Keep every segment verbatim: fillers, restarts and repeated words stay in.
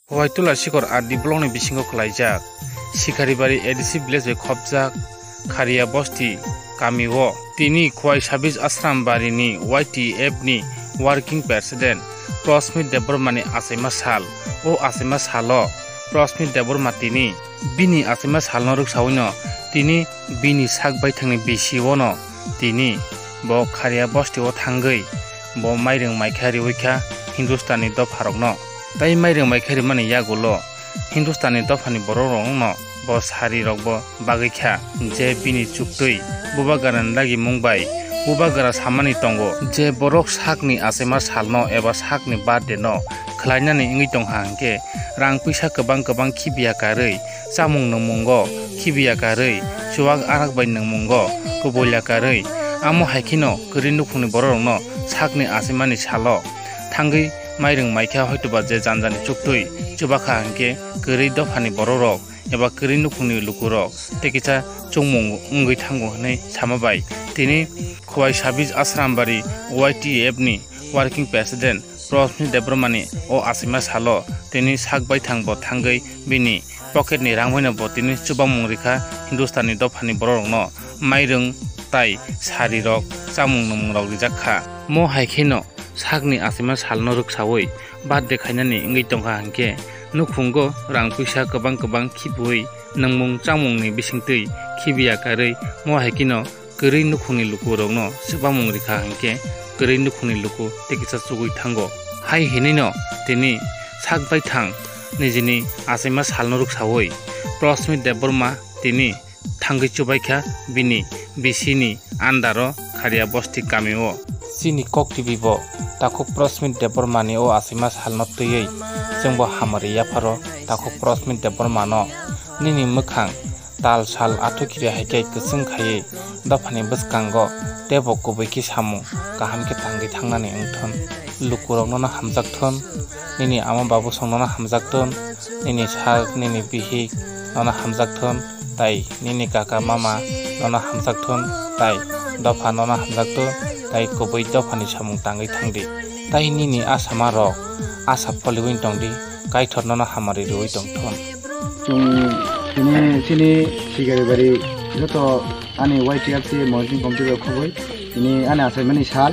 Khowai Tula Sikor R D block ni bisingo kwlaijak Sikharibari A D C village bai khopjak Kharia Bosti kamio tini Khowai Sub Division Ashram Barini Y T F ni working president Prosmit Debbarma ni achaima sal. O achaima salo Prosmit Debbarma tini bini achaima salno rwksawino tini bini sak baithangni bisi ono tini bo Kharia Bosti o thangwi bo mairung maikha riwi kha Hindustani dopharokno. Tai mairung maikha rimani yagulo Hindustani dophani borokrokno bo sari rokbo bagwi kha je bini chuktwi bubagrani dagimung bai bubagra samani tongo je borok sakni achaima salno eba sakni birthday no khlainani wngwi tongkha hwnkhe rang puisa kwbang kwbang khibiya karwi chamung nwngmungo khibiya karwi chuwak arak bai nwngmungo kubuila karwi amo hai kheno kwrwi nukhungni borokrokno sakni achaimani salo thangwi mairung maikha hoitoba je janjani chuktwi chubakha hwnkhe kwrwi dophani borokrok eba kwrwi nukhungni lukurok tei kisa chongmung wngwi thango hwnwi sama bai tini Khowai Sub Division Ashram Bari Y T F ni working president Prosmit Debbarma ni o achaima salo tini sak baithang bo thangwi bini pocket ni rang baino bo tini chubamung rikha Hindustani dophani borokrokno mairung tai sari rok chamung nwngmung rok rijak kha. Mo hai kheno sakni achaima salno rwksawi birthday khainani wngwi tongkha hwnkhe nukhungo rang puisa kwbang kwbang khibiwi nwngmung chamungni bisingtwi khibiya karwi mo hai kheno kwrwi nukhungni lukurokno chubamung rikha hwnkhe kwrwi nukhungni luku tei kisa chugwi thango. Hai hinwino tini sak baithang nijini achaima salno rwksawi Prosmit Debbarma tini thangwi chubaikha bini bisini andaro Kharia Bosti kamio. Chini Kok T V bo takhuk Prosmit Debbarmani o achaima salno twiwi chwngbo hamari yapharo takhuk Prosmit Debbarmano nini mwkhang tal sal athukhiri hai khe kwchwng khaiwi dophani bwskango teibo kubui khe samung kaham khe tangwi thangnani wngthun. Lukurok nono hamjak thun, nini ama babu song nono hamjak thun, nini sak nini bihik nono hamjak thun, tai nini kaka mama nono hamjak thun, tai dopha nono hamjak thun, tai kubui dophani samung tangwi thangdi. Tai nini asama rok asa pholiwi tongdi, Kaitor nono hamari riwi tongthun. Chwng tini chini Sikharibari joto ani Y T F C Mojni Committee rok khobwi tini ani achaimani sal,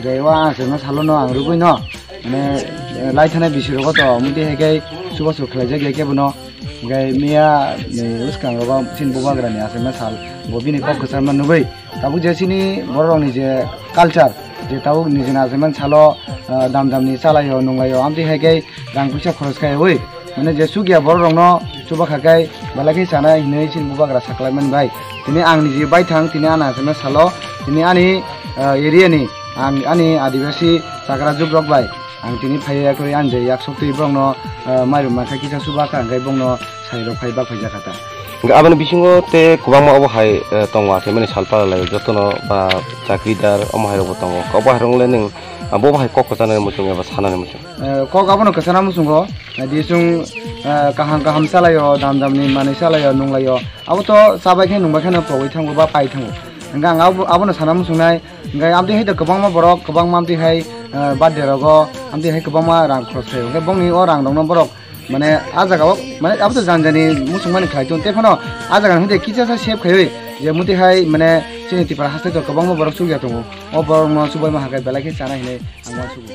je o achaima salo no ang rwgwi no mane lai thana bisi rogo to muti hai khe chubachu khlaijak ya kebo no, hingke miya ni bwskango chini bubagra ni achaima sal bo bini kok kwchangma nugwi tabuk je chini borok rok ni je culture je tabuk nijini achaima salo dam dam ni chalaio nunglaio amtwi hai khe rang puisa khoros khaiwi mane je chukya borok rok no chuba kha khe belai khe chanai hinwi chini bubagra saklai mani bai tini ang niji baithang tini ani achaima salo tini ani area ni ang ani adibasi chakra juk rok bai ang tini phaiya yakrwi ani je yak soktwi borok no mairum mankha kisa chuba kha hingke borok no sai rok phai bak phai jakha ta. Hingke aboni bisingo te kwbangma obo hai tongo achaimani sal pala lai jotono ba chakridar omo hai rok bo tongo obo hai rok le nwng bo hai kok kwchanani muchung eba sanani muchung. Kok abono kwchana muchungo di chwng kaham kaham chalaio dam dam ni manwi chalaio nunglaio abo to chabai khe nungbai kheno pogwi thango ba pai thango hingke ang abono sana muchungnai. Hingke amtwi hai to kwbangma borok kwbangma amtwi hai birthday rogo amtwi hai kwbangma rang khoros khlaio hingke bongni o rang rokno borok mane a jaga o mane abo to jani jani muchung mani khlai tong tei phano a jaga hingke kisa sa save khaiwi je muti hai mane chini Tripura haste to kwbangma borok chukya tongo o borok no chubaima hake belai khe chana hinwi ang uansugo.